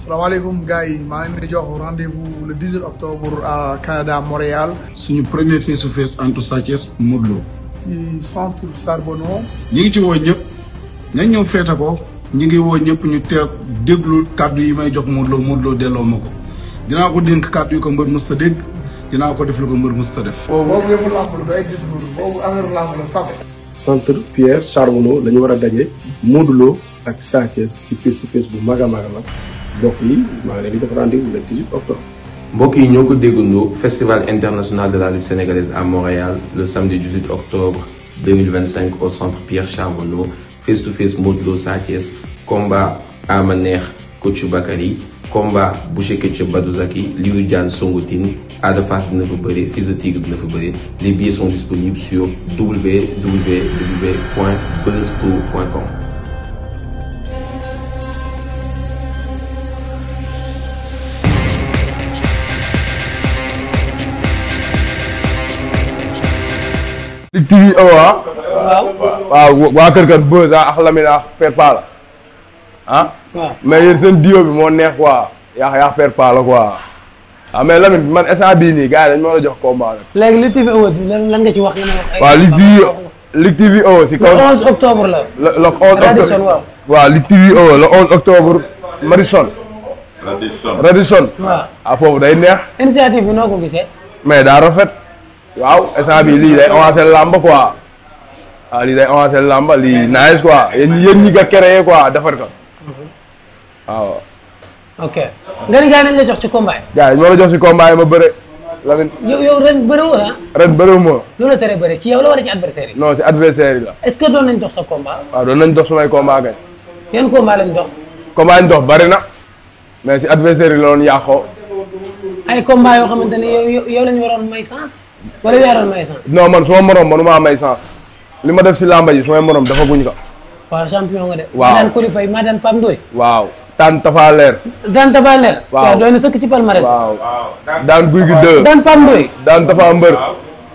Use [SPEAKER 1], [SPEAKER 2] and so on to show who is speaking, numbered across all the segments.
[SPEAKER 1] salaamaaleykum gars yi maa ngi leen di jox rendez-vous le 18 octobre à Canada Montréal.
[SPEAKER 2] suñu premier face to face entre Sa Thiès Modou Lo.
[SPEAKER 1] ci centre Charbonneau.
[SPEAKER 2] ñi ngi ci woo ñëpp nañ ñëw feete ko ñi ngi woo ñëpp ñu teew déglu kàddu yi may jox Modou Lo delloo ma ko dinaa ko dénk kàddu yi ko mbër mës ta dégg dinaa ko def lu ko mbër mës ta def.
[SPEAKER 1] boobu yëpp lamb la doy discours boobu affaire lamb la sax.
[SPEAKER 3] centre Pierre Charbonneau la ñu war a daje Modou Lo ak Sa Thiès ci face to face bu mag a mag mbokk yi maa ngi leen di def rendez-vous le 18 octobre.
[SPEAKER 4] mbokk yi ñoo ko déggandoo festival international de la lutte sénégalaise à Montréal le samedi 18 octobre 2025 au centre Pierre Charbonneau face to face Modou Lo Sa Thiès combat Ama Neex Coach Bakary combat Boucher Ketchup Badou Zaki Liu Diane Songotine Ada Fass dina fa bëre Fils de Tigre dina fa bëre les billets sont disponibles sur www.buzzpro.com.
[SPEAKER 5] Lutte TV waaw waa kër kan Beuz ak Lamine ak Père Pala mais yéen seen dio bi moo neex quoi yaax Père Pala quoi mais Lamine man instant bii nii gars yi dañ ma la jox combat rek.
[SPEAKER 6] léegi Lutte TV Awards lan nga ci wax.
[SPEAKER 5] waaw Lutte TV Awards si kaw
[SPEAKER 6] le 11 octobre la.
[SPEAKER 5] le 11 octobre waaw Lutte TV Awards le 11 octobre Radisson waaw foofu day neex.
[SPEAKER 6] initiative bi noo ko gisee.
[SPEAKER 5] mais daa rafet. waaw instant bi lii day avancé làmb quoi waaw lii day avancé làmb lii nice quoi yéen ñi nga créé quoi defar ko waaw.
[SPEAKER 6] ok nga ni gars yi nañ la jox ci combat yi.
[SPEAKER 5] gars yi ñoo la jox ci combat yi ma bëre. Lamine
[SPEAKER 6] yow ren bëre woo la.
[SPEAKER 5] ren bëre moo.
[SPEAKER 6] loolu la tere bëre ci yow la wala ci adversaire yi.
[SPEAKER 5] non ci adversaire yi la.
[SPEAKER 6] est-ce que doon nañ dox sa combat.
[SPEAKER 5] waaw doon nañ dox sumay combat kay.
[SPEAKER 6] yan combat lañ dox.
[SPEAKER 5] combat ñu dox bari na mais ci adversaire yi la doon yàqoo.
[SPEAKER 6] ay combat yoo xamante ne yow lañ waroon may sens. wala weeroon may sens.
[SPEAKER 5] non man suma morom manuma may sens li ma def si làmba ji sumay morom dafa guñ ko.
[SPEAKER 6] waaw champion nga de.
[SPEAKER 5] waaw
[SPEAKER 6] maa daan Coly Faye maa daan Pape Ndoye.
[SPEAKER 5] waaw daan Tafa Leer.
[SPEAKER 6] daan Tafa Leer.
[SPEAKER 5] waaw
[SPEAKER 6] doy na sëkk ci palmarès.
[SPEAKER 5] waaw daan Guy gi 2.
[SPEAKER 6] daan Pape Ndoye.
[SPEAKER 5] daan Tafa Mbër.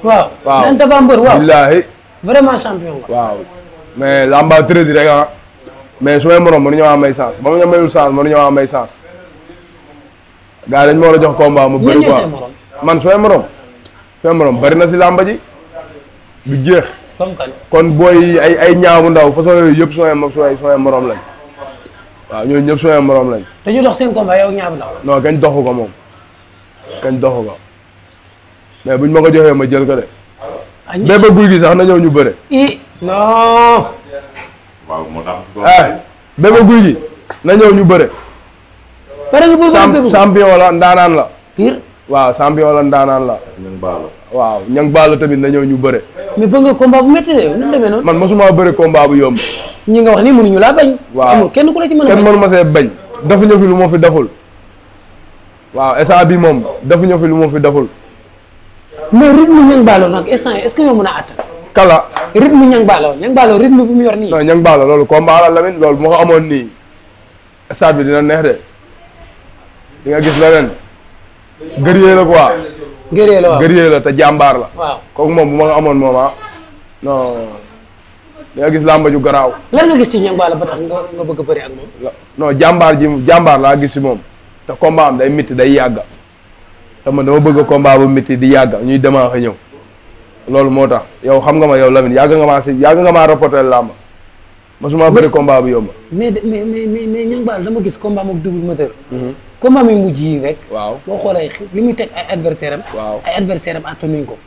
[SPEAKER 6] waaw daan Tafa Mbër waaw.
[SPEAKER 5] billaahi
[SPEAKER 6] vraiment champion nga.
[SPEAKER 5] waaw mais làmba tërëdi rek mais sumay morom mënuñu maa may sens ba ma ñu mayul sens mënuñu maa may sens gars yi dañ ma war a jox combat mu bëri quoi man sumay morom bari na si làmba ji du jeex.
[SPEAKER 6] comme kan
[SPEAKER 5] kon booy ay ñaamu ndaw façon yooyu yëpp sumay morom lañ waaw ñooñu ñëpp sumay morom lañ.
[SPEAKER 6] dañu dox seen combat yow ñaamu ndaw.
[SPEAKER 5] non kañ doxu ko moom kañ doxu ko mais buñ ma ko joxee ma jël ko de. Bébé Guy gi sax na ñëw ñu bëre.
[SPEAKER 6] non.
[SPEAKER 7] waaw moo tax.
[SPEAKER 5] Bébé Guy gi na ñëw ñu bëre.
[SPEAKER 6] pare nga bëgg
[SPEAKER 5] champion la ndaanaan la.
[SPEAKER 6] pire.
[SPEAKER 5] waaw champion la ndaanaan la. waaw ñang baalo tamit na ñëw ñu bëre.
[SPEAKER 6] mais bëgg nga combat bu métti de nu mu demee noonu.
[SPEAKER 5] man mosuma bëre combat bu yomb.
[SPEAKER 6] ñi nga wax ni mënuñu laa bañ.
[SPEAKER 5] waaw
[SPEAKER 6] amul kenn ku la ci mën a bañ
[SPEAKER 5] kenn mënu ma see bañ. defuñu fi lu ma fi deful. waaw instant bi moom defuñu fi lu ma fi deful.
[SPEAKER 6] mais rythme ñang baalo nag instant est-ce que yow mën a attan.
[SPEAKER 5] kala.
[SPEAKER 6] rythme ñang baalo rythme bu mu yor nii.
[SPEAKER 5] non ñang baalo loolu combat la Lamine loolu bu ma ko amoon nii stade bi dina neex de di nga gis leneen. gërëyee la quoi.
[SPEAKER 6] gërëyee la waaw
[SPEAKER 5] gërëyee la te jàmbaar la.
[SPEAKER 6] waaw
[SPEAKER 5] kooku moom bu ma ko amoon moom non di nga gis làmba ju garaaw.
[SPEAKER 6] lan nga gis ci ñang baalo ba tax nga bëgg a bëri ak moom.
[SPEAKER 5] non jàmbaar laa gis si moom te combat am day métti day yàgga te man dama bëgg combat bu métti di yàgga ñuy demaa ñëw loolu moo tax yow xam nga ma yow Lamine yàgg nga maa reporter làmba masuma bëri combat bu yomba. mais
[SPEAKER 6] ñang baalo dama gis combat moom double moteur. combat mi mujj yi rek.
[SPEAKER 5] waaw
[SPEAKER 6] boo xoolee li muy teg ay adversaire am.
[SPEAKER 5] waaw
[SPEAKER 6] ay adversaire am attanuñ ko.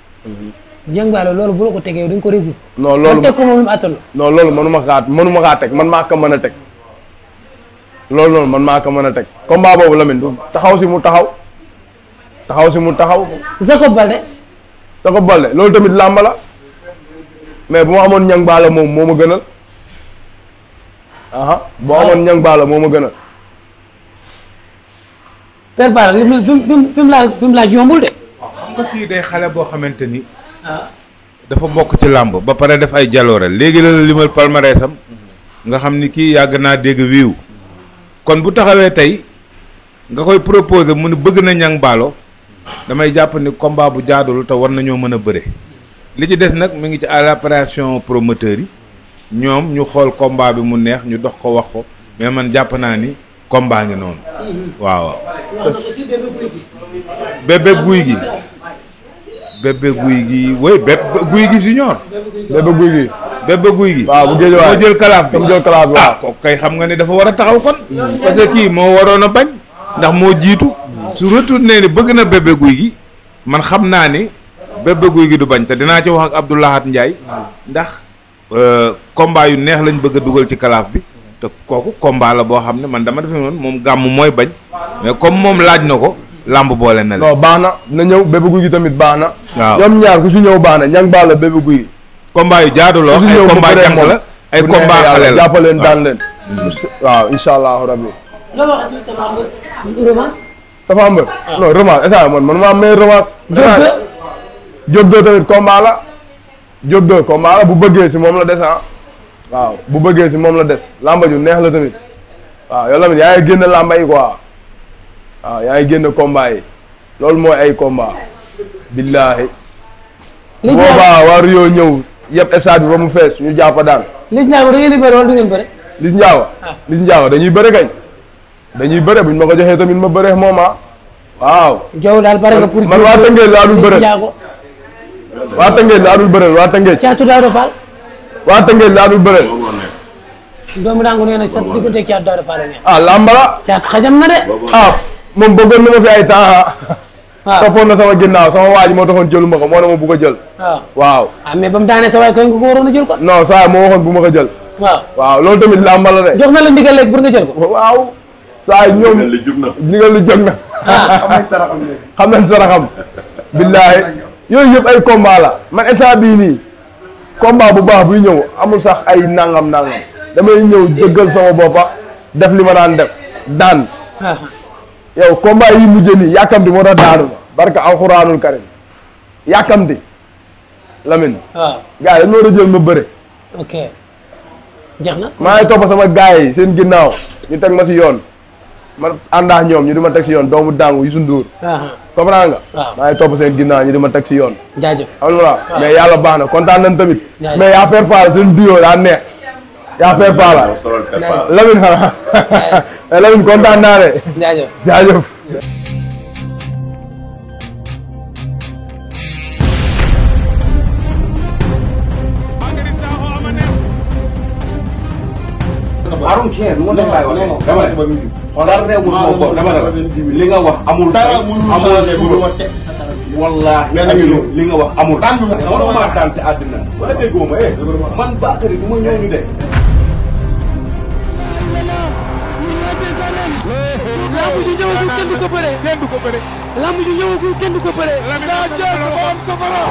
[SPEAKER 6] ñang baalo loolu bu la ko tegee yow da nga ko résister.
[SPEAKER 5] non loolu
[SPEAKER 6] teg ko moom lu mu attanu.
[SPEAKER 5] non loolu mënuma kaa teg man maa ko mën a teg loolu noonu man maa ko mën a teg combat boobu Lamine du taxaw si mu taxaw.
[SPEAKER 6] Jacob Baldé
[SPEAKER 5] loolu tamit làmb la mais bu ma amoon ñang baalo moom moo ma gënal. boo amoon ñang baalo moo ma gënal.
[SPEAKER 6] Père Bara fi mu laaj yombul de.
[SPEAKER 7] xam nga kii day xale boo xamante ni. dafa bokk ci làmb ba pare def ay jaloore léegi la limal palmarèsam nga xam ni kii yàgg naa dégg wiiw kon bu taxawee tey nga koy proposer mu ne bëgg na ñang baalo damay jàpp ni combat bu jaadul te war nañoo mën a bëre li ci des nag mi ngi ci à l'appréciation promoteur yi ñoom ñu xool combat bi mu neex ñu dox ko wax ko mais man jàpp naa ni combat ngi noonu. waaw. bébé guy gi. bébé guy gi oui bébé guy gi junior.
[SPEAKER 5] bébé guy gi.
[SPEAKER 7] bébé guy gi.
[SPEAKER 5] waaw bu géej waay
[SPEAKER 7] moo jël kalaaf bi.
[SPEAKER 5] mu jël kalaaf bi waaw.
[SPEAKER 7] kooku kay xam nga ne dafa war a taxaw kon. parce que kii moo waroon a bañ. ndax moo jiitu. su retourné ni bëgg na bébé guy gi man xam naa ni bébé guy gi du bañ te dinaa ci wax ak Abdoulahat Ndiaye ndax combat yu neex lañ bëgg a dugal ci kalaaf bi te kooku combat la boo xam ne man dama defe noonu moom gàmm mooy bañ mais comme moom laaj na ko làmb boole na la.
[SPEAKER 5] non baax na na ñëw bébé guy gi tamit baax na.
[SPEAKER 7] waaw
[SPEAKER 5] ñoom ñaar ku si ñëw baax na ñang baax la bébé guy gi.
[SPEAKER 7] combat yu jaadu la ay combat jàng la ay combat xale la
[SPEAKER 5] jàppaleen daan leen. waaw incha allahu rabbi.
[SPEAKER 6] la wax si revanche.
[SPEAKER 5] Tapha Mbeur. non revanche est-ce que man maa may revanche. Diop 2 tamit combat la. Diop 2 combat la bu bëggee si moom la des ah. waaw bu bëggee si moom la des lamba ju neex la tamit waaw yow tamit yaa ngi génn lamba yi quoi waaw yaa ngi génn combat yi loolu mooy ay combat. billaahi.
[SPEAKER 6] Liss
[SPEAKER 5] boobaa waa Rio ñëw yëpp stade bi ba mu fees ñu jàpp daan.
[SPEAKER 6] Liss Ndiago da ngeen di bëre wala du ngeen bëre.
[SPEAKER 5] Liss Ndiago. Liss Ndiago dañuy bëre kañ. dañuy bëre buñ ma ko joxee tamit ma bëre moom ah. waaw.
[SPEAKER 6] Jow daal pare nga pour.
[SPEAKER 5] man waa Tëngéej laa dul bëre. waa Tëngéej laa dul bëre waa Tëngéej.
[SPEAKER 6] Caatu Daouda Fall.
[SPEAKER 5] waa Tëngéej laa dul bëre.
[SPEAKER 6] doomu daangu nee na sa diggante Caatu Daouda Fall ne.
[SPEAKER 5] ah lamba la.
[SPEAKER 6] Caat xajam na de.
[SPEAKER 5] ah moom bëggoon na ma fi ay temps ah.
[SPEAKER 6] waaw
[SPEAKER 5] toppoon na sama ginnaaw sama waa ji moo taxoon jëlu ma ko moo ne ma bu ko jël. waaw.
[SPEAKER 6] ah mais ba mu daanee sa waay koy nga ko waroon a jël ko.
[SPEAKER 5] non saa moo waxoon bu ma ko jël. waaw loolu tamit lamba la de.
[SPEAKER 6] jox na la ndigal léegi pour nga jël ko.
[SPEAKER 5] waaw. saa yi ñoom ndigal li jóg na. xam nañ saraxam. billaahi yooyu yëpp ay combat la man instant bii nii combat bu baax buy ñëw amul sax ay nangam damay ñëw dëggal sama boppa def li ma daan def daan. yow combat yi mujj nii yàkkamti moo tax daanu ma barka alxuraanul karim yàkkamti Lamine.
[SPEAKER 6] waaw
[SPEAKER 5] gars yi dañu war a jël ma bëre.
[SPEAKER 6] ok jeex na.
[SPEAKER 5] maa ngi topp sama gars yi seen ginnaaw ñu teg ma si yoon ma àndaa ñoom ñu di ma teg si yoon doomu dàngu Youssou Ndour. comprends nga.
[SPEAKER 6] waaw
[SPEAKER 5] maa ngi topp seen ginnaaw ñu di ma teg si yoon.
[SPEAKER 6] jaajëf
[SPEAKER 5] xam nga mais yàlla baax na kontaan nañ tamit. mais yaa per paala seen duo daa neex. yaa per paala. Lamine xanaa. Lamine kontaan naa de.
[SPEAKER 6] jaajëf
[SPEAKER 5] jaajëf.
[SPEAKER 2] I don't care nu ma def laay waxee dama ne xoolal réew mu sama bopp dama ne li nga wax amul amul wallaahi li nga wax amul man maa daan si àddina wala déggoo ma man Bakary du ma ñëw ñu de
[SPEAKER 8] lamb ju ñëwagul kenn du ko bëre lamb ju ñëwagul kenn du ko bëre Sa Thiès dafa am safara